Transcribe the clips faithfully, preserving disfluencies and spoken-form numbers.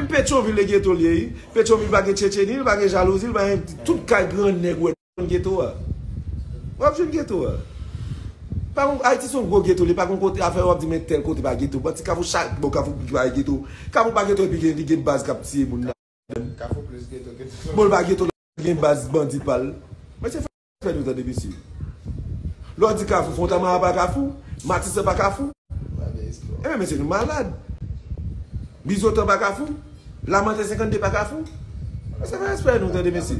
Petyonvil e geto l ye, wi. Petyonvil pa gen tchetcheni, li pa gen jalouzi, li pa gen tout kay gran nèg ou wè nan geto a. W ap jwenn geto a. Pa yon, Ayiti se yon gwo geto, li pa gen kote afè w ap di men tèl kote pa geto. Bon, ti Kafou chak bò Kafou ki pa geto. Kafou pa geto epi gen, li gen baz k ap tiye moun nan. Kafou plis geto ke tout. Bon, li pa geto la, li gen baz bandi pa l. Men se fè nou tande mesye. Lè w di Kafou, Fontamara pa Kafou, Matisan pa Kafou. Ebyen mesye nou malad. Bizotan pa Kafou. Lamantè senkannde pa Kafou. Mesye fè respè nou tande mesye.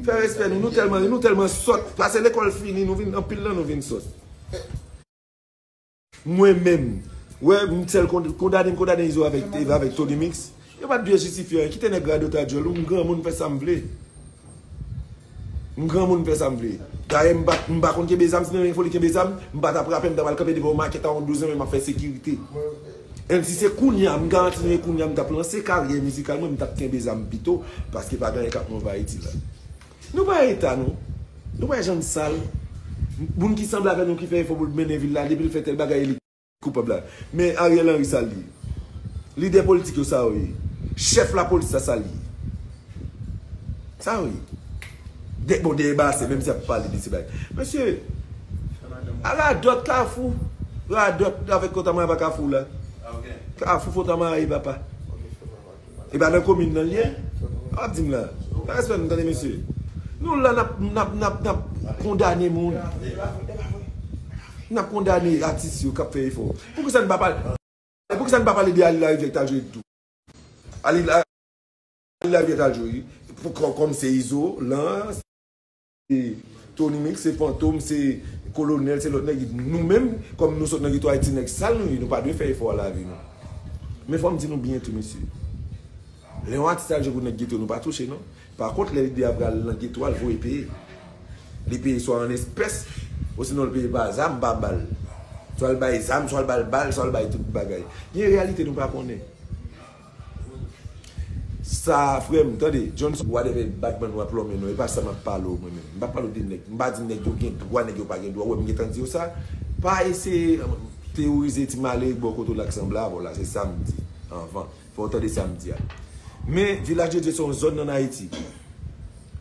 Fè respè nou, nou tèlman, nou tèlman sòt. Pase lekòl fini, nou vin, anpil nan nou vin sòt. Mwen menm, wè, m sèl kond-, kondane m kondane Izo avèk, avèk Tony Mix. Yo pa t dwe jistifye anyen. Kite nèg radotè a djòl ou, m granmoun, m fè sa m vle. M granmoun, m fè sa m vle. Dayè, m pa, m pa konn kenbe zam, si mwen gen foli kenbe zam, m pa t ap rape, m ta pral kanpe devan yon makèt a yon douz an, men m ap fè sekirite. And si se kounya, m garanti nou e kounya, m t ap lanse karyè mizikal mwen, m t ap kenbe zam pito, paske pa gen anyen k ap move Ayiti la. Nou pa eta nou. Nou pa janm sal. Moun ki sanble avè nou ki fè efò pou l mennen vil la, depi l fè tèl bagay, li koupab la. Men Ariel Henry sa l ye. Lidè politik yo sa yo ye. Chèf lapolis sa sa l ye. Sa yo ye. De, bon, dèyè basen, menm si ap pale de se bagay. Mesye, a radòt Kafou. Radòt avèk Fontamara pa Kafou la. Kafou Fontamara ye papa. E pa nan komin nan l ye? W ap di m la. Pa respè nou tande mesye. Nou la n ap, n ap, n ap, n ap kondane moun. N ap kondane atis yo k ap fè efò. Poukisa n pa pale, poukisa n pa pale de Ali Larivière ki t al jwe tou? Ali, Ali Larivière t al jwe, wi. Pou, kò-, kòm se Izo, Lans, se Tony Mix, se Fantom, se Kolonèl, se lòt nèg. Nou menm, kòm nou sot nan geto Ayiti, nèg sal nou ye, nou pa dwe fè efò a lavi nou. Men fò m di nou byen tou, mesye. Lè yon atis al jwe pou nèg geto, nou pa touche, non. Pa kont, lè lidè a pral nan geto a, l voye peye. Li peye swa an espès, osinon l peye pa zam, pa bal. Swa l bay zam, swa l ba l bal, swa l bay tout bagay. Gen reyalite nou pa konnen. Sa, frè m, tande, Johnson, whatever, Batman w ap lonmen non, e pa sa m ap pale w mwen menm. M pa pale w de nèg, m pa di nèg yo gen dwa, nèg yo pa gen dwa. Ou wè m gentan di w sa, pa eseye, um, teyorize ti malere k bò kote w la k sanble avè w la, se sa m di anvan. Fò w tande sa m di a. Men, Vilaj de Dye se yon zòn ann Ayiti.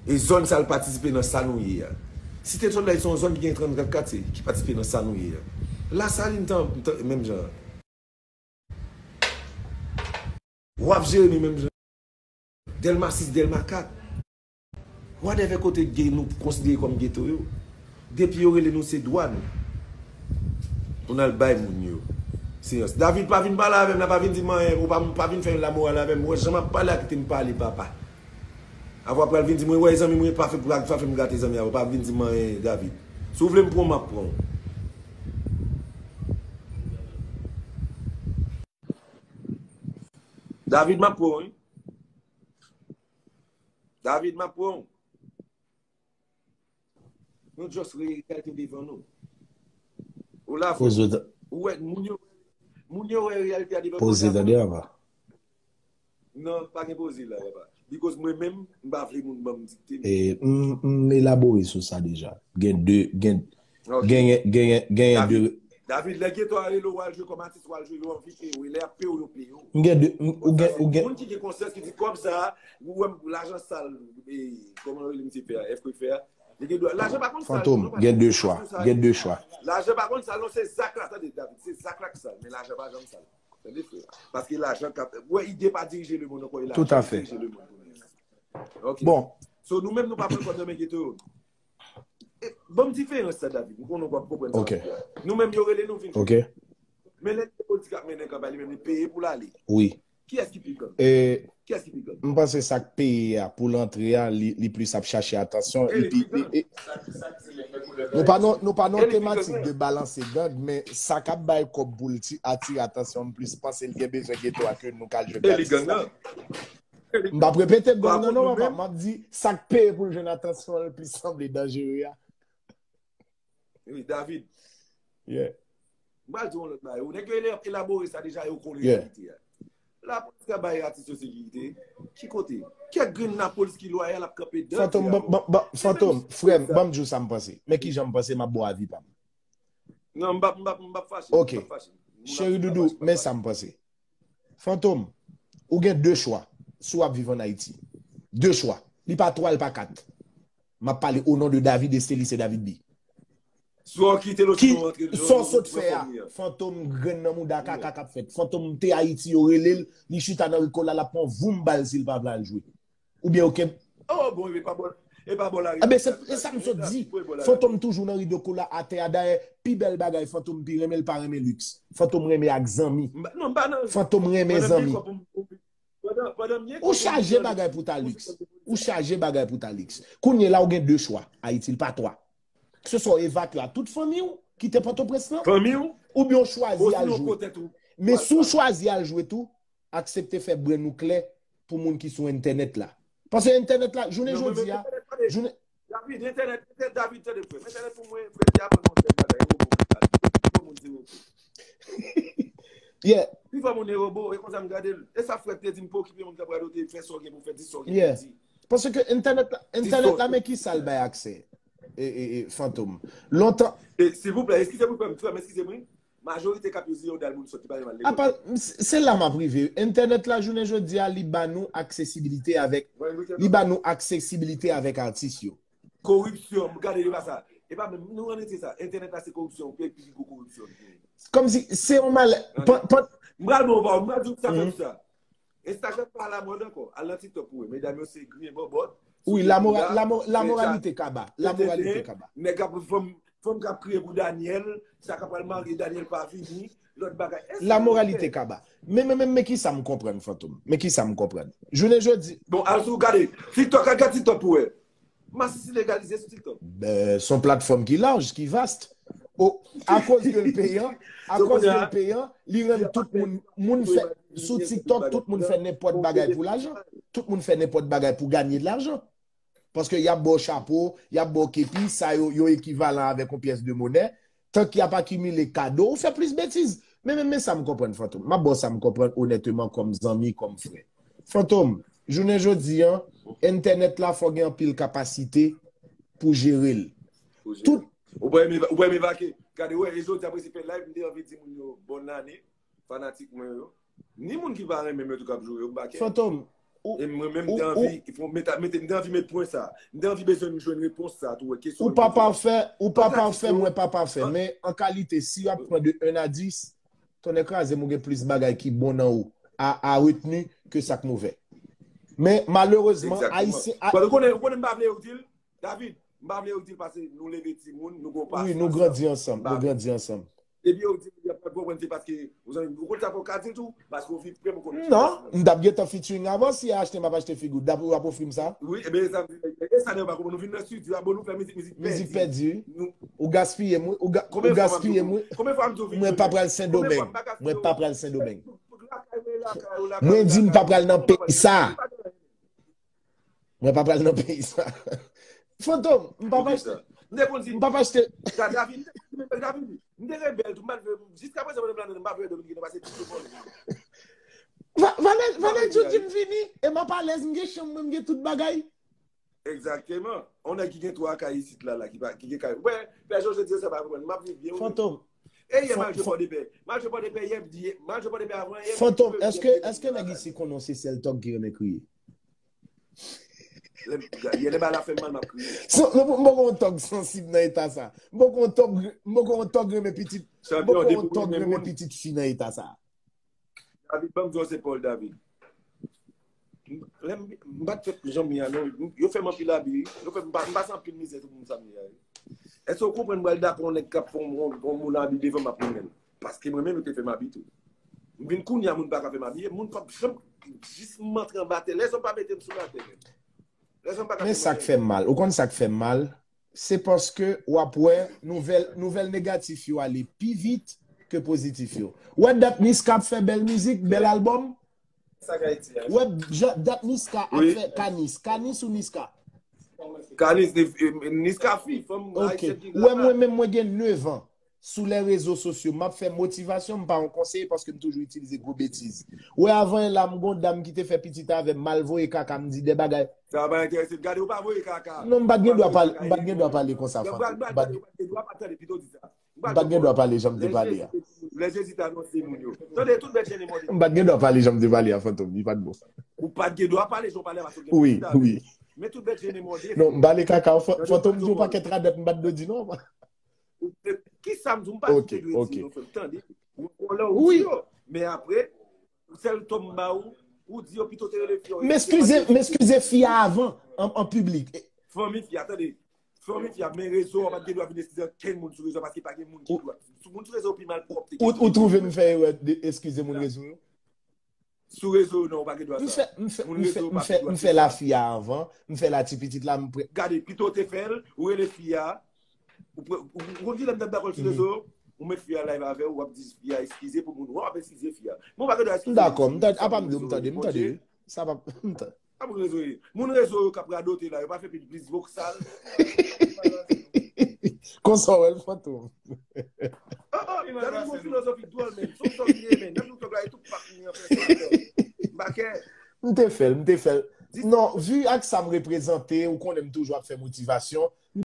E zòn sa l patisipe nan sa nou ye a. Site Solèy se yon zòn ki gen trannkat katye ki patisipe nan sa nou ye a. Lasalin tan, tan, menm jan. W ap jere nou menm jan. Dèlma sis, Dèlma kat. Whatever kote gen nou konsidere kòm geto yo. Depi yo rele nou se dwa nou. Pou n al bay moun yo. Seyans. David pa vin pale avè m la, pa vin di m anyen, ou pa, pa vin fè lamoral avè m. Ou wè jan m ap pale a kite m pale papa. Apre w pral vin di mwen, wè zanmi mwen pa fè, pa fè m gate zanmi avè w. Pa vin di m anyen, David. Si w vle m pran w, m ap pran w. David, m ap pran w, wi. David, m ap pran w. Nou just reyalite devan nou. Ou la, frè. Poze ta- Ou wè, moun yo, moun yo wè reyalite a devan yo, poze tande, papa. Non, pa gen poze la, papa. Because mwen menm, m pa vle moun ban m dikte m. E, m, m elabore sou sa deja. Gen de, gen, ok. Genyen, genyen, genyen de. David, David, lè geto a rele w al jwe kòm atis, w al jwe, yo anvi peye w. E lè y ap peye w, yo peye w. M gen de, m, ou gen, ou gen. Moun ki gen konsyans ki di kòb sa, ou wè m lajan sal, e, kòman yo rele misye fè a, F K fè a. Li gen dwa, lajan pa konn sal, Fantom, non, gen de chwa, gen de chwa. Lajan pa konn sal, non, se zak la, tande, David, se zak la k sal, men lajan pa janm sal. Tande, frè. Paske lajan k ap, wè, ide pa dirije lemonn ankò, e lajan ki dirije lemonn kounye a. Ok. Bon. So, nou menm, nou pa pran kòb nan men geto yo. E, ban m diferans sa, David. M konnen w p ap konprann sa m ap di a. Nou menm, yo rele nou vin. Ok. Men lè politik ap mennen kanpay, li menm, li peye pou l ale. Wi. Kiyès ki pi gang? E, kiyès ki pi gang? M panse sa k peye a pou l antre a, li, li plis ap chache atansyon. E li pi gang. Nou pa nan, nou pa nan tematik de balanse gang, men sa k ap bay kòb pou l ti-, atire atansyon, m plis panse l gen bezwen geto a ke nou k al jwe gatis la. M p ap repete gang nan non, papa. M ap di sa k peye pou l jwenn atansyon an, l plis sanble danjere a. Wi, David. Yeah. M pral di w yon lòt bagay. Ou nèg yo ele-, elabore sa deja, yo konnen reyalite a. Lapolis ka bay atis yo sekirite. Ki kote? Kèk grenn lapolis ki lwayal ap kanpe dan Fantom, ban, ban, ban, Fantom, frè m, ban m di w sa m panse. Men kijan m panse, m ap ba w avi pa m. Non, m p ap, m p ap, m p ap fache. Ok. M p ap fache. Cheri doudou, men sa m panse. Fantom, Ou gen de chwa si w ap viv ann Ayiti. De chwa. Li pa twa, li pa kat. M ap pale o non de David Estelis e David B. Swa w kite lòt Ki nou antre sa w sot fè a? Fantom grenn nan mouda kaka k ap fèt. Fantom te Ayiti, yo rele l, li chita nan Ricola, l ap pran voum bal si l pa vle al jwe. Oubyen yo kenbe. Oh, bon, e pa bò, e pa bò lari. Enben, se e sa m sot di. Fantom toujou nan Ricola atè a. Dayè, pi bèl bagay Fantom pi renmen, l pa renmen liks. Fantom renmen ak zanmi. Non, m pa nan. Fantom renmen zanmi. Ou chaje bagay pou ta liks. Ou chaje bagay pou ta liks. Kounye la, ou gen de chwa. Ayiti, l pa twa. Ke se swa w evakye a tout fanmi w ki te Pòtoprens lan, fanmi w, oubyen w chwazi al jwe. Men si w chwazi al jwe tou, aksepte fè brenn ou klè pou moun ki sou entènèt la. Paske entènèt la, jounen jodi a, jounen David, entènèt, entènèt, David, tande frè. Entènèt pou mwen, frè, te aprann yon sèl bagay, yon bon bagay. Yon bon moun se yon bon. Yeah. Pi fò moun e wobo, e konsa m gade l. E sa frè te di m pa okipe moun k ap radote, fè sa w gen pou fè, di sa w gen pou di. Paske entènèt la, entènèt la, men ki sa l bay aksè? E, e, e, Fantom. Lontan. E, silvouplè, eskize m, frè m, frè m, eskize m, wi. Majorite k ap yo se yon dal moun sòt ki pa gen mal lekòl. Apa, se la m ap rive. Entènèt la, jounen jodi a, li ba nou aksesibilite avèk, li ba nou aksesibilite avèk atis yo. Koripsyon, gade, e pa sa. E pa menm, nou ann rete sa. Entènèt la, se koripsyon, peyi ki pi gwo koripsyon. Kòmsi se yon malè. M pral bon, m pral di w sa, fè m sa. Instagram pa alamòd ankò. Al nan TikTok pou wè. Medam yo se griyen bòbòt. Wi, lamoralite kaba. Lamoralite kaba. Nèg ap fanm, fanm k ap kriye pou Daniel, sa k ap pral marye, Daniel pa vini, lòt bagay. Lamoralite kaba. Men, men, men, men ki sa m konprann, Fantom? Men ki sa m konprann? Jounen jodi. Bon, al sou gade. TikTok, al gade TikTok pou wè. Masisi legalize sou TikTok. Ben, se yon platfòm ki laj, ki vast. O, akoz ke l peyan, akoz ke l peyan, li rann tout moun, moun fè, sou TikTok, tout moun fè nenpòt bagay pou lajan. Tout moun fè nenpòt bagay pou ganye lajan. Paske y ap ba w chapo, y ap ba w kepi, sa yo, yo ekivalan avèk yon pyès de monè. Tank y ap akimile kado, ou fè plis betiz. Men, men, men sa m konprann, Fantom. M ap ba w sa m konprann onèteman kòm zanmi, kòm frè. Fantom, jounen jodi a, entènèt la fò gen anpil kapasite pou jere l. Tout. Ou pa renmen, ou pa renmen vake. Gade, wè, e jodi a, mwen se fè live, m te anvi di moun yo bòn ane, fanatik mwen yo. Ni moun ki pa renmen m yo tou k ap joure yo, m pa kè. Fantom, ou, E mwen menm, m te anvi, fò mete, mete, m te anvi met pwen sa. M te anvi bezwen jwenn repons sa tou, wè, kesyon. Ou pa pafè, ou pa pafè, mwen pa pafè. Men an kalite, si y ap pran de un a dis, tonnè kraze m, ou gen plis bagay ki bon nan ou a, a retni ke sa k movè. Men malerezman, Ayisyen. Bon, ou konnen, ou konnen m pa vle yo di l, David, m pa vle yo di l paske nou leve timoun, nou gon pasans. Wi, nou grandi ansanm, nou grandi ansanm. Epi yo di, y ap konprann se paske, ou zanmi, ou konn sa fò w ka di l tou, paske w viv prè, ou konn. Non, m t ap gentan featuring avan, si y a achte, m ap achte figi w. Dapre w ap ofri m sa? Wi, e ben, sa, e sa nèg pa konprann. Nou vin nan estidyo a, bon, nou fè mizik, mizik pèdi. Mizik pèdi. Ou gaspiye m, wi. Ou gaspiye m, wi. Mwen pa pral Sendomeng. Mwen pa pral Sendomeng. Mwen di m pa pral nan peyi sa. Mwen pa pral nan peyi sa. Fantom, m pa pa achte. M pa pa achte. David, m te rebèl tou, malgre jiska prezan mwen menm ladan m pa vle Dominik nan pase tout moun. Valè, Valè Djou di m vini, e m ap alèz, m gen chanm mwen, m gen tout bagay. Egzakteman. On nèg ki gen twa kay isit la, la, ki pa, ki gen kay. Wè, pè Jòj di sa pa konprann, m ap viv byen. Fantom. E yè m al jwe Pòdepè. M al jwe Pòdepè yè, m di, m al jwe Pòdepè avan yè. Fantom, èske, èske nèg isi konnen se sèl tòg ki renmen kriye? Yè lè bagay la fè m mal, m ap kriye. M poko wè yon tòg sansib nan eta sa. M poko wè yon tòg, m poko wè yon tòg renmen pitit, m poko wè yon tòg renmen pitit fi nan eta sa. David, ban m di w se Paul David. Lè m, m pa t fèt jan m ye a non. Yo fè m anpil abi, wi. Yo fè m pa, m pase anpil mizè sou pou m sa m ye a, wi. Èske w konprann m pral dakò yon nèg k ap fè yon, yon, yon moun abi devan m ap renmen l? Paske mwen menm, yo te fè m abi tou. M vin kounye a, moun pa ka fè m abi. Moun p ap janm, jis m antre anba tè. Lèzòm pa mete m sou latè menm. Lèzòm pa ka fè m anyen. Men sa k fè m mal. Ou konn sa k fè m mal? Se paske w ap wè nouvèl, nouvèl negatif yo ale pi vit ke pozitif yo. Ou wè dat Niska ap fè bèl mizik, bèl albòm? Sa k Ayiti a. Ou wè dat Niska ap fè, Kanis, Kanis ou Niska? Kanis, Niska fi, fanm ayisyèn ki la. Ou wè mwen menm mwen gen nèf an. Sou lè rezo sosyo, m ap fè motivasyon, m pa yon konseye paske m toujou itilize gwo betiz. Ou wè avan yè la, m gon dam ki te fè pitit avè m, m al voye kaka, m di de bagay. Sa pa enterese m. Gade, ou pa voye kaka. Non, m pa t gen dwa pale, m pa t gen dwa pale konsa, Fantom. M pa t gen dwa pale jan m te pale a. Lè Jezi t anonse moun yo. Tande, tout bèt jennen mòde. M pa t gen dwa pale jan m te pale a Fantom, li pa t bon. Ou pa t gen dwa pale jan w pale a Fantom. Wi, wi. Men tout bèt jennen mòde. Non, m pale kaka, Fantom di yon pakèt radòt, m pa t dwe di non. Ki sa m di, m pa di te dwe di non, frè m, tande. Ou lè ou di yo. Men apre, sèl ton m ba ou, ou di yo pito te rele fi yo. M eskize, m eskize fi a avan, an, an piblik. Fanmi fi a, tande. Fanmi fi a, men rezo a pa t gen dwa vin eskize ankenn moun sou rezo a paske pa gen moun ki dwa. Sou moun sou rezo pi mal pwòp te. Ou, ou twouve m fè erè de eskize moun rezo yo? Sou rezo yo, non, ou pa gen dwa M sa. fè, m fè, m fè, m fè, m fè la fi a avan, m fè la ti pitit la, m pre. Gade, pito te fè l, ou rele fi a, ou pre, ou, ou konn ki lè m t ap dakò l sou rezo, ou met fi a live avè w, w ap di fi a eskize pou moun, w ap eskize fi a. Men ou pa gen dwa eskize. M dakò, m tande, apa m di w, m tande, m tande. Sa pa, m tande. A moun rezo ye. Moun rezo yo k ap radote la, yo pa fè pil plis voksal. Konsa w wè l Fantom. Oh, oh, gade yon filozofi dwòl, men. Son filozofi ye, men. Nan nou fè tout pak ni an fè. M pa kè. M te fè l, m te fè l. Non, vi ak sa m reprezante, ou konnen m toujou ap fè motivasyon.